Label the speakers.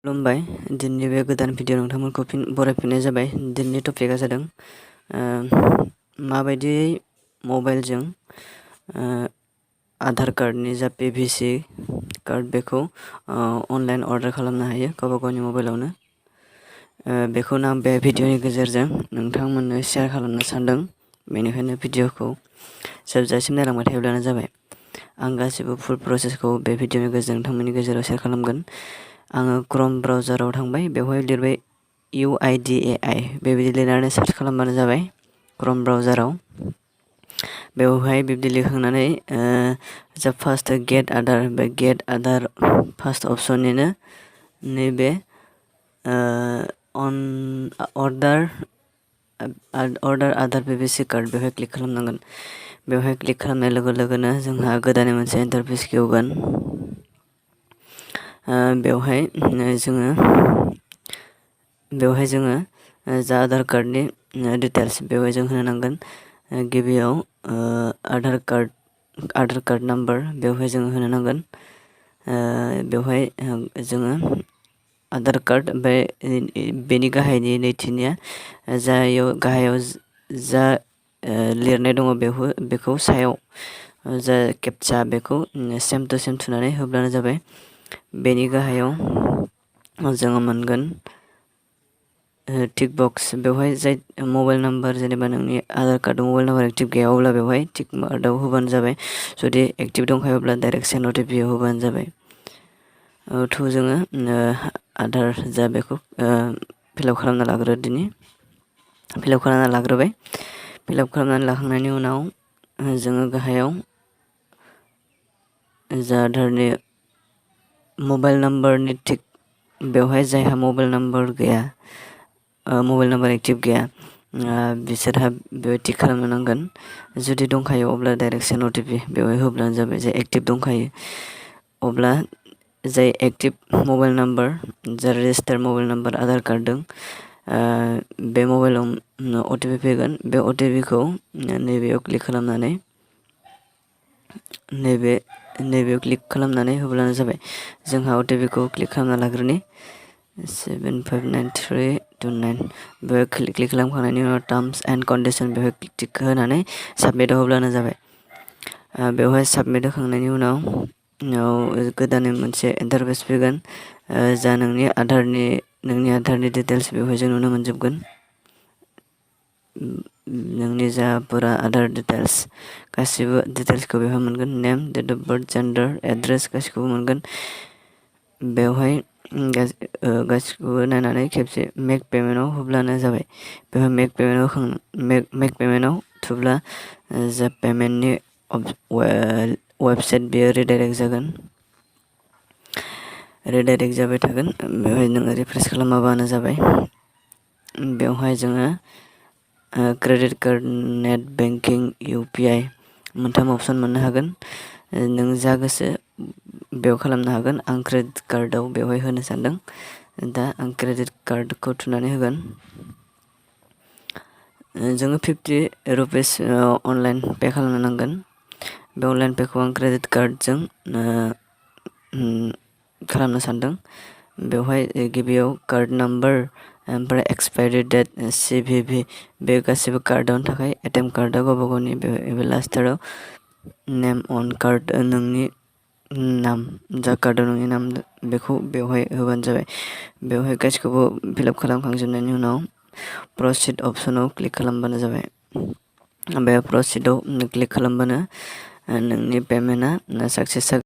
Speaker 1: खुलुमबाय दिनैनि बे गोदान भिडिअ नोंथांमोनखौ बरायफिननाय जाबाय। दिनैनि टपिकआ जादों माबायदियै मबाइलजों आधार कार्डनि जा PVC कार्ड बेखौ अनलाइन अर्डार खालामनो हायो गावबा गावनि मबाइलावनो। बेखौनो आं बे भिडिअनि गेजेरजों नोंथांमोननो शेयार खालामनो सानदों। बेनिखायनो भिडिअखौ जोबजासिम नायलांबाय थायोब्लानो जाबाय। आं गासिबो फुल प्रसेसखौ बे भिडिअनि गेजेरजों नोंथांमोननि गेजेराव शेयार खालामगोन। आङो क्रोम ब्राउजाराव थांबाय, बेवहाय लिरबाय UIDAI बेबायदि लिरनानै सार्च खालामबानो जाबाय क्रोम ब्राउजाराव। बेवहाय बिब्दि लिरखांनानै जा फार्स्ट गेट आधार, बे गेट आधार फार्स्ट अपसननिनो नैबे अर्डार आधार PVC कार्ड बेवहाय क्लिक खालामनांगोन। बेवहाय क्लिक खालामनाय लोगो लोगोनो जोंहा गोदानै मोनसे इन्टारफेस खेवगोन। बेवहाय जोङो जा आधार कार्डनि डिटेल्स बेवहाय जों होनो नांगोन। गिबियाव आधार कार्ड नाम्बार बेवहाय जोङो होनो नांगोन। बेवहाय जोङो आधार कार्ड ओमफ्राय बेनि गाहायनि नैथिनिया गाहायाव जा लिरनाय दङ बेखौ सायाव जा केपचा बेखौ सेम टु सेम थुनानै होब्लानो जाबाय। बेनि गाहायाव जोङो मोनगोन टिक बक्स। बेवहाय जाय मबाइल नाम्बार, जेनेबा नोंनि आधार कार्डआव मबाइल नाम्बार एक्टिभ गैया अब्ला बेवहाय टिक मार्कआव होबानो जाबाय। जुदि एक्टिभ दंखायोब्ला डाइरेक्ट सेन्ड OTP होबानो जाबाय। जोङो आधार जा बेखौ फिलआप खालामना लाग्रोबाय। फिलआप खालामनानै लाखांनायनि उनाव जोङो गाहायाव जा आधारनि मबाइल नाम्बारनि टिक, बेवहाय जायहा मबाइल नाम्बार एक्टिभ गैया बिसोरहा बेवहाय टिक खालामनो नांगोन। जुदि दंखायो अब्ला डाइरेक्ट सेन्ड OTP बेवहाय होब्लानो जाबाय। जाय एक्टिभ दंखायो अब्ला जाय एक्टिभ मबाइल नाम्बार, जा रेजिस्टार मबाइल नाम्बार आधार कार्डजों बे मबाइलाव OTP फैगोन। बे OTPखौ नैबेयाव क्लिक खालामनानै होब्लानो जाबाय। जोंहा OTPखौ क्लिक खालामना लाग्रोनि 759329। बेवहाय क्लिक खालामखांनायनि उनाव टार्म्स एन्ड कन्डिसन बेवहाय टिक होनानै साबमिटआव होब्लानो जाबाय। बेवहाय साबमिट होखांनायनि उनाव गोदानै मोनसे इन्टारफेस फैगोन। जा नोंनि आधारनि डिटेल्स बेवहाय जों नुनो मोनजोबगोन। नोंनि जा फुरा आधार डिटेल्स गासिबो डिटेल्सखौ बेवहाय मोनगोन। Name, date of birth, gender, address गासिखौबो मोनगोन। बेवहाय गासिखौबो नायनानै खेबसे मेक पेमेन्टआव होब्लानो जाबाय। बेवहाय मेक पेमेन्टआव थुब्ला जा पेमेन्टनि वेबसाइट बेयो रिडाइरेक्ट जागोन। रिडाइरेक्ट जाबाय थागोन। बेवहाय नोङो रिफ्रेस खालामाबानो जाबाय। बेवहाय जोङो credit card, net banking, UPI मोनथाम अपसन मोननो हागोन। नों जा गोसो बेयाव खालामनो हागोन। आं क्रेडिट कार्डआव बेवहाय होनो सानदों। दा आं क्रेडिट कार्डखौ थुनानै होगोन। जोङो 50 रुपिस अनलाइन पे खालामनो नांगोन। बे अनलाइन पेखौ आं क्रेडिट कार्डजों खालामनो सानदों। बेवहाय गिबियाव कार्ड नाम्बार ओमफ्राय एक्सपायरि डेट, CVV बे गासिबो कार्डआवनो थाखाय। ATM कार्डआ गावबा गावनि बे लास्टाराव नेम अन कार्ड, नोंनि नाम, जा कार्डआव नोंनि नाम बेखौ बेवहाय होबानो जाबाय। बेवहाय गासिखौबो फिलआप खालामखांजोबनायनि उनाव प्रसिड अपसनाव क्लिक खालामबानो जाबाय। बे प्रसिडआव क्लिक खालामबानो नोंनि पेमेन्टआ साक्सेस जागोन।